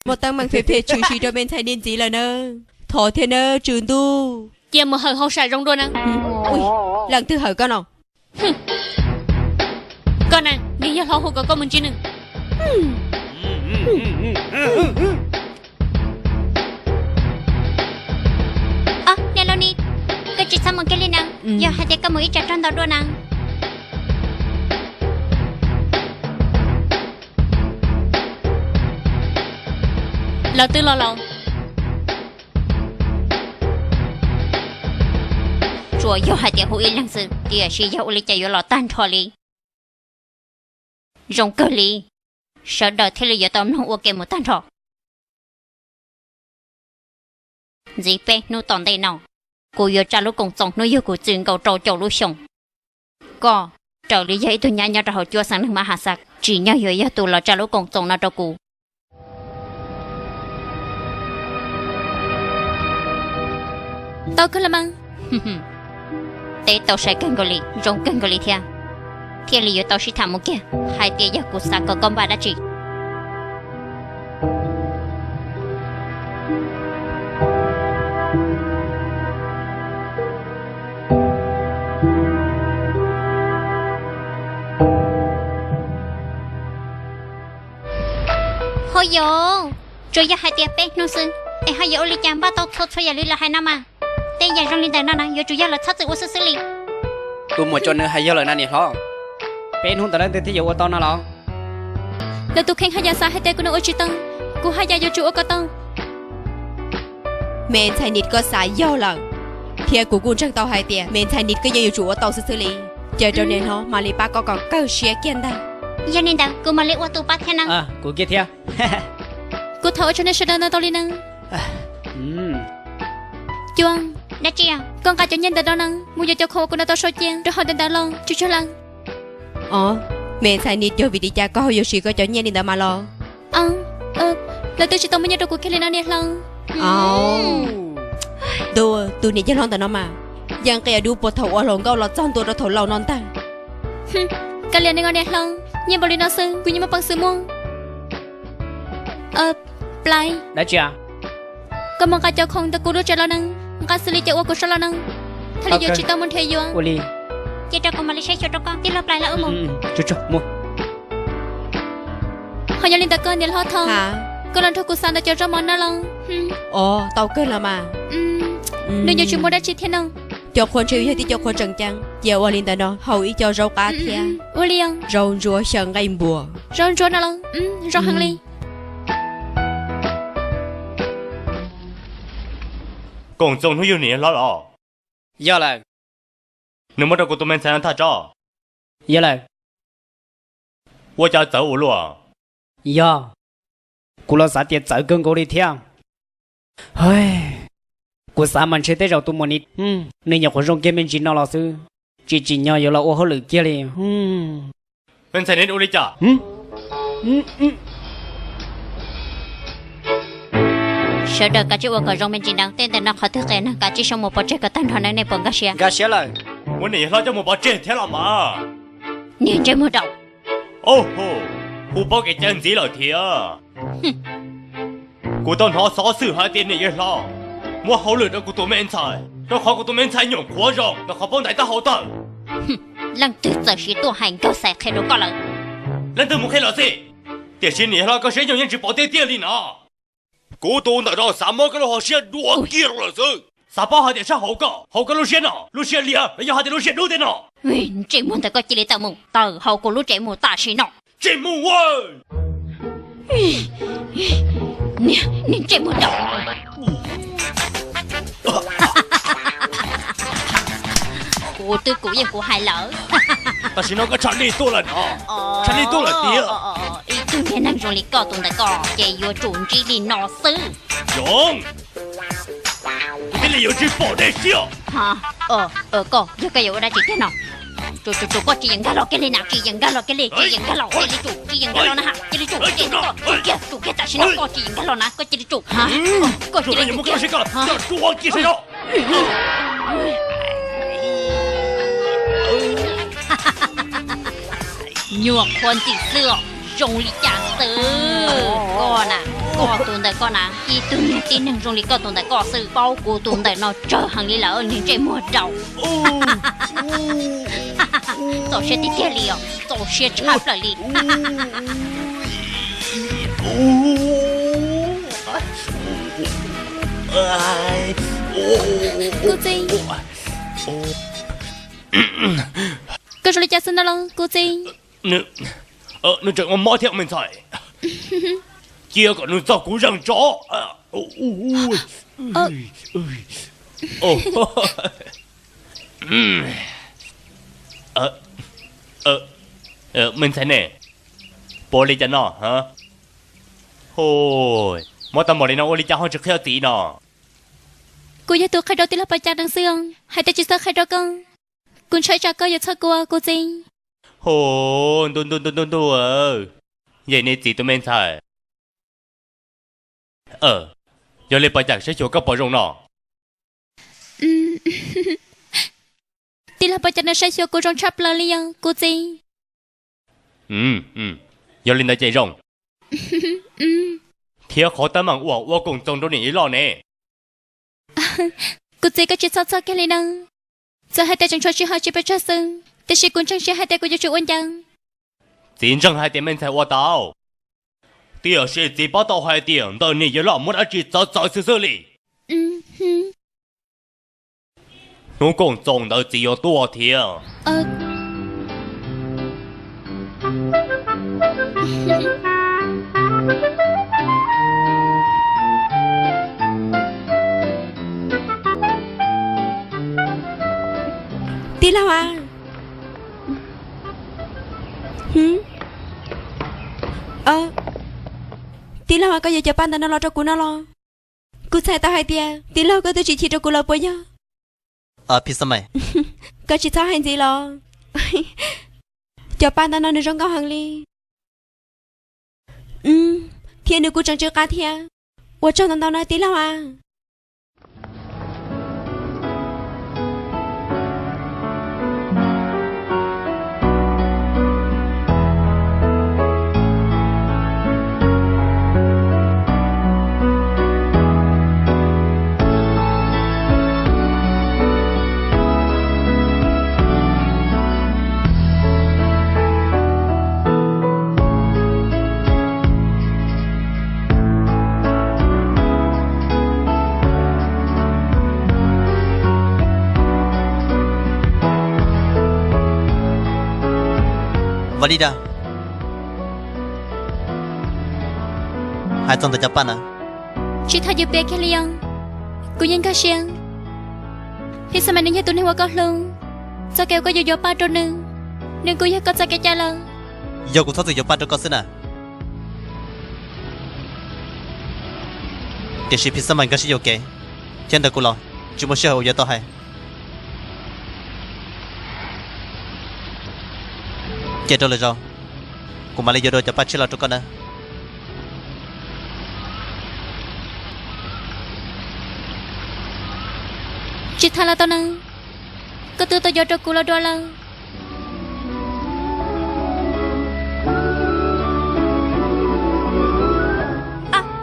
Muaj teeb meem phem phem tshwm sim rau me ntxhais niam ntxiv lawm na. Thov thiab nawb tswv ntuj. Cia mus hawm hauj sam zoo dua na. Leej twg hawm koj no? Koj na, nws yog hlob hu kom koj mus ntsib nws. Niam laus ni, koj tsis txhob mus kiag li na. Yog hais tias koj mus ib tsam rog ntau dua na. Lawv twb los los. Tsuas yog hais tias hu ib leeg xwb, tiam sis yog ua li cas yuav los tag nrho li. Zoo kawg li, sawv daws thiaj li yuav tau mloog ua ke mus tag nrho. Ntxiv peb hnub tom ntej no, kuv yuav tsa lub koom txoos hnub yug kuv txwm nkaus rau caum lub xyoo. Koj raws li yog ib tug nyab nyob rau hauv cuab xeev neeg Mab Has Xas, tsim nyog yuav yog tus los tsa lub koom txoos no rau kuv. Tau kawg los mas. Teb tau sai kawg nkaus li, zoo kawg nkaus li thiab. Thiaj li yuav tau sib tham mus kiag hais tias yog kuv xav kom koj npaj dab tsi. Ho yog, tsuas yog hais tias peb hnub xwb, es ho yuav ua li cas npaj tau txhua txhua yam li lawv hais no mas. Tej yam zoo li ntawm no na yuav tsum yog lawv txhob txwm ua xwb xwb li. Tus muam Tsuas nws hais yog lawm na niam hlob. Peb hnub ntawd leej twg thiaj yuav ua tau no los? Lawv tus kheej haj yam xav hais tias kuv nws ua tsis tau, kuv haj yam yuav tsum ua kom tau. Me ntxhais Nis, koj xav yog lawm, thiab kuv kuj ntseeg tau hais tias me ntxhais Nis koj yeej yuav tsum ua tau xwb xwb li. Cia rau niam hlob mam li pab koj kom kawg siab kiag ntag. Yog li ntawd kuv mam li ua tus pab thiab na. Kuv kiag thiab. Kuv thov ua rau nej sawv daws ntau ntau li na. Cua, dab tsi? Koj nqa cov nyiaj ntawm no na mus yuav cov khoom uas kuv nrog tau sau cia rau hauv ntawm ntawd los tsuag tsuag lawm. Os, me ntxhais Nis, yog vim li cas koj ho yuav siv koj cov nyiaj li ntawd mas los? Lawv twb tsis tau muaj nyiaj rau kuv kiag li no niam hlob. Ntuj, tus niam yawg hlob ntawm no mas yeej qia dub puag thaum ua hluas nkauj los txog ntua rau thaum laus no ntag. Kav liam neeg os niam hlob, nyiaj npaum li no xwb kuv yeej muaj peev xwm muaj. Plai, dab tsi? Koj mus nqa cov khoom ntawm kuv lub tsev los na, nqa xws li cov uas kuv sau los na, thiaj li yuav tsis tau mus nrhiav yuav. Ua li. Cia rau kuv mam li saib xyuas rau koj tij laug Plai lawm wb mus. Ho yog li ntawd koj niam hlob Thoj, koj los nrog kuv xav ntawm cov zaub mov no los? Os, tau kawg los mas. Nws yuav tsis muaj dab tsi thiab no. Cov qhuav ntshe yog tib cov qhuav tseem ceeb, cia ua li ntawd no hau ib co zaub qab thiab. Ua li os. Zaub ntsuab xyaw nqaij npua. Zaub ntsuab no los zoo heev li. Koom txoos hnub yug niam hlob los? Yog lawm. Nws muab rau kuv tus me ntxhais no tham tso. Yog lawm. Ua cas txawv ua luaj? Yog, kuv los xav tias txawv kawg nkaus li thiab. Kuv xav mas ntshe tej zaum tus muam ni, nws nyuam qhuav zoo kiag me ntsis no los xwb, tsis tsim nyog yuav los ua hauj lwm kiag li. Me ntxhais Nis ua li cas? Sawv daws kav tsij ua kom zoo me ntsis ntawd, tej ntawm no qhov twg qias neeg kav tsij sau mus pov tseg kom tag nrho nawb, nej puas nkag siab? Nkag siab lawm. Ua niam yawg hlob coj mus pov tseg thiab los mas. Niag ntsej muag daum. Hu paub kev cai ntxiv lawm thiab. Kuv tau hnov xov xwm hais tias niam yawg hlob muab hauj lwm rau kuv tus me ntxhais, rau qhov kuv tus me ntxhais nyuam qhuav zoo, ntawm qhov paub ntais taub hau tawg. Leej twg txawm siv tuaj hais nkawg xais qhia rau koj lawm? Leej twg mus qhia los xij. Tiam sis niam yawg hlob, koj siab nyoog yeej tsis pom tiag tiag li no. Kuv tus ntawm no xav muab koj lub hauv siab dua kiag lawm xwb. Xav paub hais tias sab hauv koj, hauv koj lub siab no, lub siab liab los yog hais tias lub siab dub tiag no? Ntsej muag ntawm koj cia li tawm mus, tawm hauv kuv lub tsev mus tam sim no. Ntsej muag, niag ntsej muag daum. Kuv twb kuv yeej kuv hais lawm. Tam sim no koj tshaj lij tuaj lawm no. Tshaj lij tuaj lawm tiag. Ib tug niag neeg zoo li koj tus ntawm koj ces yuav tsum ntsib li no xwb. Yoov, kuv thiaj li yuav tsis pom dej siab. Koj, yog koj yuav ua dab tsi tiag no? Tsum, tsum, tsum, koj tsis yeem nkag los kiag li na, tsis yeem nkag los kiag li, tsis yeem nkag los kiag li, tsum, tsis yeem nkag los na ha, cia li tsum, tsum kiag, tsum kiag tam sim no, koj tsis yeem nkag los na, koj cia li tsum. Koj cia li tsum kiag. Nyuam qhuav ntxim xwb os, zoo li cas xwb koj na. Koj tus ntawm koj na, ib tug niag tib neeg zoo li koj tus ntawm koj xwb, paub kuv tus ntawm no tsawg heev li lawm, niag ntsej muag rau. Txaus siab tiag tiag li os, txaus siab tshaj plaws li. Kuv txiv, koj zoo li cas xwb ntag los kuv txiv? Nws tseem mob thiab me ntxhais. Cia kom nws txog kuv zeeg tso. Me ntxhais ne, puas li cas no? Mob tau npaum li no ua li cas ho tsis qhia txiv no? Kuv yog tus qhia rau tij laug Pov Cas no xwb os, hais tias tsis txhob qhia rau koj. Kuv ntshai tsam koj yuav txhawj kuv kuv txiv. Hu, ntuj ntuj ntuj ntuj ntuj, yog niag txiv tus me ntxhais. Yog li Pov Cas saib xyuas koj puas zoo no? Tij laug Pov Cas no saib xyuas kuv zoo tshaj plaws li os kuv txiv. Yog li ntawd ces zoo. Thiab qhov teeb meem uas ua koom txoos rau niam yij loj ne? Kuv txiv koj tsis txhob txhawj kiag li na. Txawm hais tias tseem tshuav sij hawm tsib peb tsag xwb, tiam sis kuv ntseeg siab hais tias kuv yuav tsum ua ncaj. Txiv ntseeg hais tias me ntxhais ua tau, tiam sis txiv paub tau hais tias ntawm niam yij loj muaj dab tsi txawv txawv xwb xwb li. Hnub koom txoos ntawd txiv yuav tuaj thiab. Tij laug a, tij laug a, koj yuav cov paj ntawm no los rau kuv no los? Kuv txhais tau hais tias tij laug koj twb tsis chim rau kuv lawm puas yog? Phij Xab Mais, koj tsis txhob hais ntxiv los. Cov paj ntawm no nws zoo nkauj heev li, thiab nws kuj tseem tsw qab thiab. Ua tsaug ntau ntau na tij laug a. Vaj Lis Dag, hais txog ntawm cov paj na, tsis txhob yuav piav kiag li os. Kuv yeej nkag siab. Phij Xab Mais nws yog tus neeg uas koj hlub, txoj kev uas koj yuav yuav paj rau nws, nws kuj yog koj txoj kev cai lawm. Yog kuv txhob txwm yuav paj rau koj xwb na. Tiam sis Phij Xab Mais nkag siab yuam kev, thiab ntawm kuv los tsis muaj sij hawm uas yuav tau hais. Ces rau lwm zaus kuv mam li yuav dua cov paj tshiab los rau koj nawb. Tsis tham los tau na, koj twb tau yuav rau kuv los dua lawm.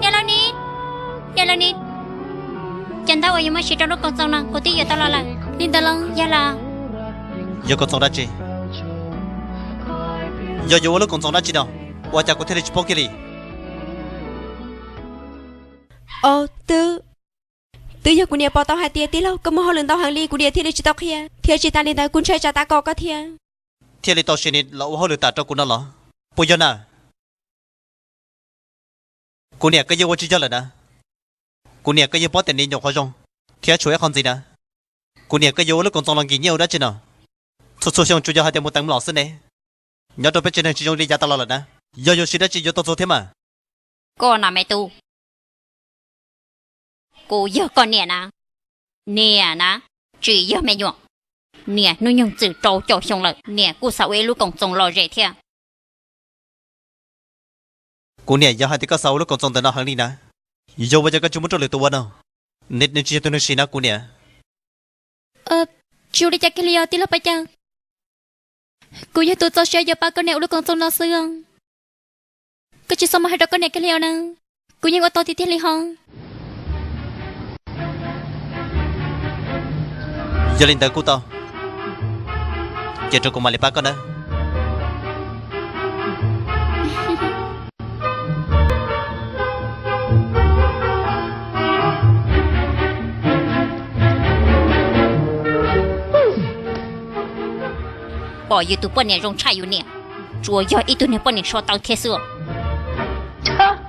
Niam laus Nis, niam laus Nis, cov ntaub uas yuav muab siv rau lub koom txoos no kuv twb yuav tau los lawm. Li ntawd los? Yog los? Yuav koom txoos dab tsi? Yog yuav ua lub koom txoos dab tsi no? Ua cas kuv thiaj li tsis paub kiag li? Os, twb, twb yog kuv niam pom tau hais tias tij laug koj muaj hauj lwm ntau heev li kuv niam thiaj li tsis tau qhia, thiab tsis tas li ntawd kuv ntshai tsam tab kaum koj thiab. Thiaj li tau sim nis los ua hauj lwm tas rau kuv no los? Puas yog na? Kuv niam koj yeej ua tsis yog lawm na. Kuv niam koj yeej paub tias nim nyuam qhuav zoo thiab tshuav ib qho ntxiv na. Kuv niam koj yuav ua lub koom txoos los nkim nyiaj ua dab tsi no? Txhua txhua xyoo tsuas yog hais tias mus teev mlom xwb ne. Nyob rau peb tsev neeg tsis zoo li yav tas los lawm na. Yog yuav siv dab tsi yuav tau txog thiab mas. Koj na me tub, kuv yog koj niam na. Niam na, tsis yog me nyuam. Niam hnub nyoog txwm rau caum xyoo lawm, niam kuj xav ua ib lub koom txoos lom zem thiab. Kuv niam, yog hais tias koj xav ua lub koom txoos ntawm no heev li na, yog ua cas koj tsis muab rau lwm tus ua no? Nws tsis yog tus neeg siv na kuv niam. Tsis ua li cas kiag li os tij laug Paj Cas. Kuv yog tus txaus siab yuav pab koj niam ua lub koom txoos no xwb os. Koj tsis txhob mus hais rau koj niam kiag li os na. Kuv yeej ua tau tiag tiag li ho. Yog li ntawd kuj tau, ces rau kuv mam li pab koj nawb. Pom yus tus poj niam zoo tshaj yus niam, tsuas yog ib tug niag poj niam so tau thiab xwb os.